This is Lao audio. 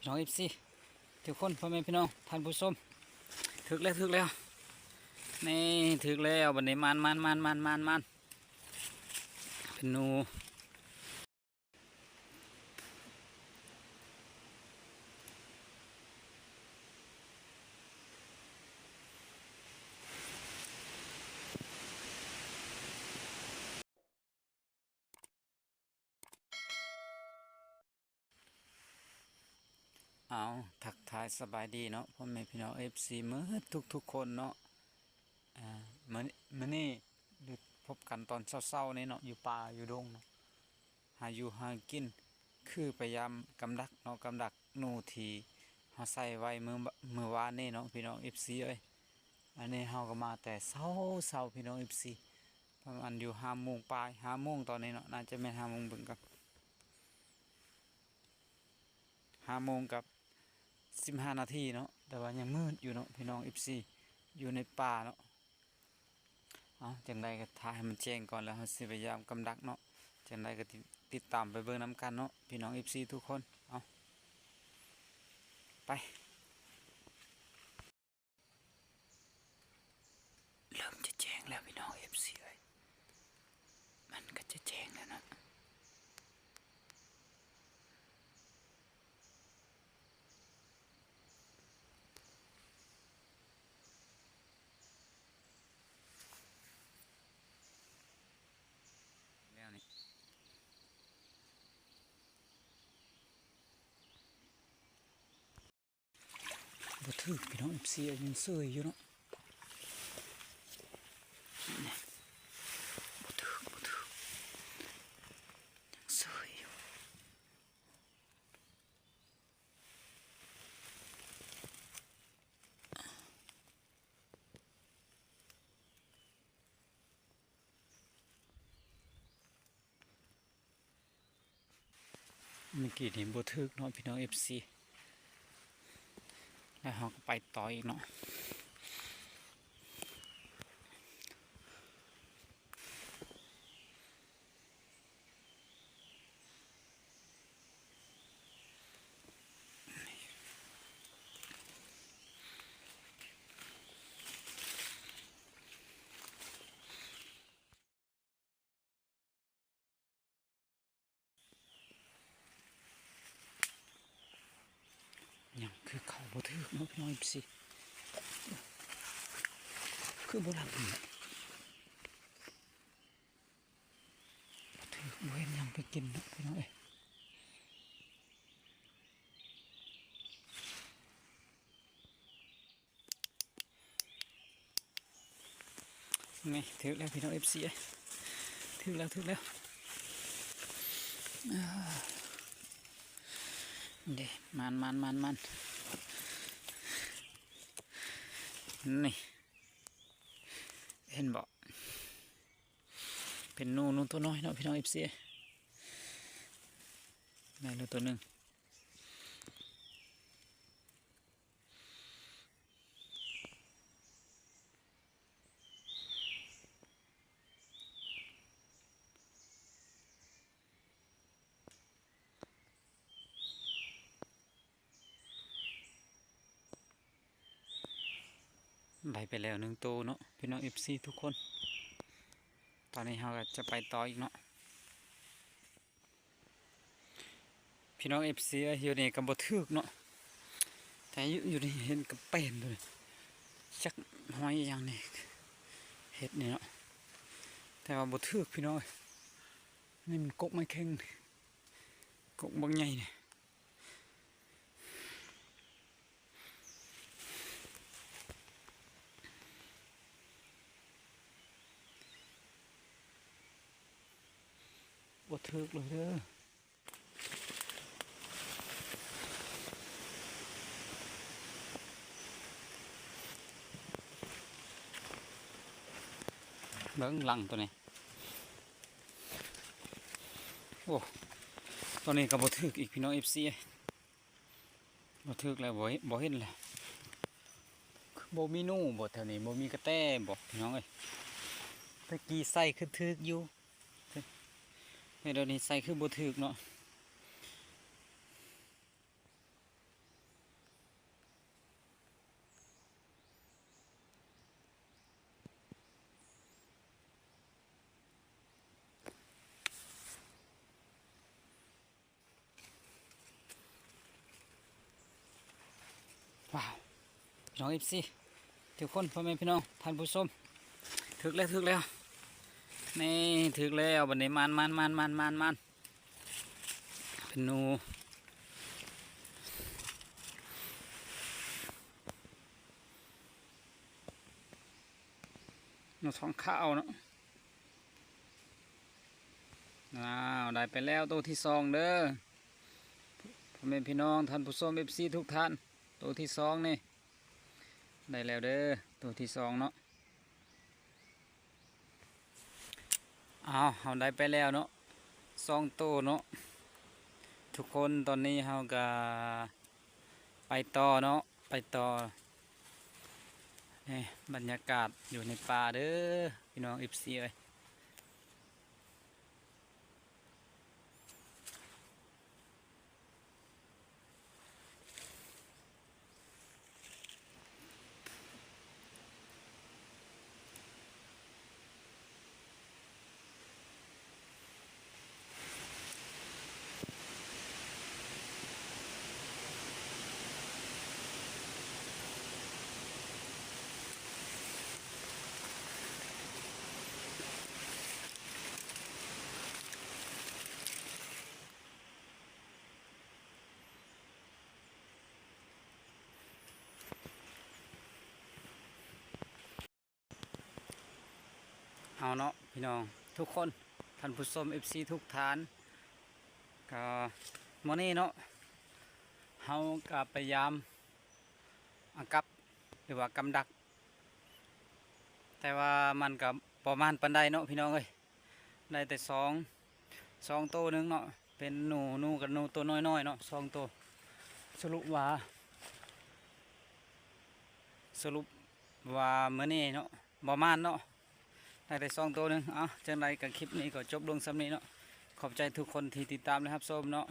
ນ້ອງເອັຟຊີທຸກຄົນ ພໍ່ແມ່ພີ່ນ້ອງທ່ານຜູ້ຊົມ ຖືກແລ້ວ ຖືກແລ້ວ ນີ້ ຖືກແລ້ວ ບັດນີ້ ໝານ ໝານ ໝານ ໝານ ໝານ ໝານ ເປັນໜູ. ເອົາ ທັກທາຍສະບາຍດີເນາະ ພໍ່ແມ່ພີ່ນ້ອງເອັຟຊີໝົດທຸກໆຄົນເນາະ. ອາ ມື້ ມື້ນີ້ພົບກັນຕອນເຊົ້າໆນີ້ເນາະ ຢູ່ປ່າຢູ່ດົງເນາະ ຫາຢູ່ຫາກິນ ຄືພະຍາຍາມກຳດັກເນາະ ກຳດັກໜູທີ່ເຮົາໃສ່ໄວ້ມື້ ມື້ວານນີ້ເນາະ ພີ່ນ້ອງເອັຟຊີເອີຍ. ອັນນີ້ເຮົາກໍມາແຕ່ເຊົ້າໆ ພີ່ນ້ອງເອັຟຊີ ປະມານຢູ່ຫ້າໂມງປາຍ ຫ້າໂມງຕອນນີ້ເນາະ ໜ້າຈະແມ່ນຫ້າໂມງ ເບິ່ງກ່ອນ ຫ້າໂມງກັບສິບຫ້ານາທີເນາະ ແຕ່ວ່າຍັງມືດຢູ່ເນາະ ພີ່ນ້ອງເອັຟຊີ ຢູ່ໃນປ່າເນາະ. ເອົາ ຈັ່ງໃດກໍຖ້າໃຫ້ມັນແຈ້ງກ່ອນ ແລ້ວເຮົາຊິພະຍາຍາມກຳດັກເນາະ ຈັ່ງໃດກໍຕິ ຕິດຕາມໄປເບິ່ງນຳກັນເນາະ ພີ່ນ້ອງເອັຟຊີທຸກຄົນ. ເອົາ ໄປ. ເລີ່ມຈະແຈ້ງແລ້ວ ພີ່ນ້ອງເອັຟຊີເອີຍ ມັນກໍຈະແຈ້ງແລ້ວເນາະ. ແລ້ວນີ້ ບໍ່ຖືກ ພີ່ນ້ອງເອັຟຊີ ຍັງເສີຍຢູ່ເນາະ. ບໍ່ຖືກ ບໍ່ຖືກ ຍັງເສີຍຢູ່. ເມື່ອກີ້ນີ້ບໍ່ຖືກເນາະ ພີ່ນ້ອງເອັຟຊີ ແລ້ວເຮົາກໍໄປຕໍ່ອີກເນາະ. ຍັງຄືເຂົ້າບໍ່ຖືກເນາະ ພີ່ນ້ອງເອັຟຊີ ຄືບໍ່ຫຼັບນີ້ ບໍ່ຖືກ ບໍ່ເຫັນຫຍັງໄປກິນເນາະ ພີ່ນ້ອງເອີຍ. ນີ້ ຖືກແລ້ວ ພີ່ນ້ອງເອັຟຊີເອີຍ ຖືກແລ້ວ ຖືກແລ້ວ ເອີ ເດ້ ມານ ມານ ມານ ມານ ນີ້ ເຫັນບໍ່ ເປັນໜູ ໜູຕົວນ້ອຍເນາະ ພີ່ນ້ອງເອັຟຊີເອີຍ ໄດ້ແລ້ວຕົວໜຶ່ງ. ໄດ້ໄປແລ້ວໜຶ່ງໂຕເນາະ ພີ່ນ້ອງເອັຟຊີທຸກຄົນ ຕອນນີ້ເຮົາກໍຈະໄປຕໍ່ອີກເນາະ. ພີ່ນ້ອງເອັຟຊີເອີຍ ຢູ່ນີ້ກໍບໍ່ຖືກເນາະ ແຕ່ຢູ່ ຢູ່ນີ້ເຫັນກະແປນໂຕນີ້ ຈັກຫອຍອີ່ຫຍັງນີ້ ເຮັດນີ້ເນາະ ແຕ່ວ່າບໍ່ຖືກ ພີ່ນ້ອງເອີຍ. ນີ້ມັນກົກໄມ້ແຂງ ກົກບັກໃຫຍ່ນີ້. ບໍ່ຖືກເລີຍເດີ ເບິ່ງຫຼັງໂຕນີ້ ໂອ້ ໂຕນີ້ກໍບໍ່ຖືກອີກ ພີ່ນ້ອງເອັຟຊີເອີຍ. ບໍ່ຖືກແລ້ວ ບໍ່ເຫັນ ບໍ່ເຫັນແລ້ວ ບໍ່ມີໜູບໍ ແຖວນີ້ບໍ່ມີກະແຕບໍ ພີ່ນ້ອງເອີຍ. ແຕ່ກີ້ໃສ່ຄືຖືກຢູ່ ແຕ່ດຽວນີ້ໃສ່ຄືບໍ່ຖືກເນາະ. ພີ່ນ້ອງ ເອັຟຊີ ທຸກຄົນ ພໍ່ແມ່ພີ່ນ້ອງ ທ່ານຜູ້ຊົມ ຖືກແລ້ວ ຖືກແລ້ວ ນີ້ ຖືກແລ້ວ ບັດນີ້ ມານໆ ເປັນໜູ ໜູທອງຂາວເນາະ. ອ້າວ ໄດ້ໄປແລ້ວໂຕທີສອງເດີ ພໍ່ແມ່ພີ່ນ້ອງ ທ່ານຜູ້ຊົມ ເອັຟຊີ ທຸກທ່ານ ໂຕທີສອງນີ້ ໄດ້ແລ້ວເດີ ໂຕທີສອງເນາະ. ອ້າວ ເຮົາໄດ້ໄປແລ້ວເນາະ ສອງໂຕເນາະ ທຸກຄົນ. ຕອນນີ້ເຮົາກະໄປຕໍ່ເນາະ ໄປຕໍ່ ນີ້ ບັນຍາກາດຢູ່ໃນປ່າເດີ ພີ່ນ້ອງ ເອັຟຊີ ເອີຍ. ເຮົາເນາະ ພີ່ນ້ອງທຸກຄົນ ທ່ານຜູ້ຊົມ ເອັຟຊີ ທຸກທ່ານ ກໍມື້ນີ້ເນາະ ເຮົາກໍໄປຢາມອາກັບ ຫຼືວ່າກຳດັກ ແຕ່ວ່າມັນກໍບໍ່ໝານປານໃດເນາະ ພີ່ນ້ອງເອີຍ. ໄດ້ແຕ່ສອງ ສອງໂຕໜຶ່ງເນາະ ເປັນໜູ ໜູກັບໜູໂຕນ້ອຍໆເນາະ ສອງໂຕ. ສະຫຼຸບວ່າ ສະຫຼຸບວ່າມື້ນີ້ເນາະ ບໍ່ໝານເນາະ ໄດ້ແຕ່ສອງໂຕໜຶ່ງ. ເອົ້າ ຈັ່ງໃດກໍຄລິບນີ້ກໍຈົບລົງສ່ຳນີ້ເນາະ. ຂອບໃຈທຸກຄົນທີ່ຕິດຕາມ ແລະ ຮັບຊົມເນາະ.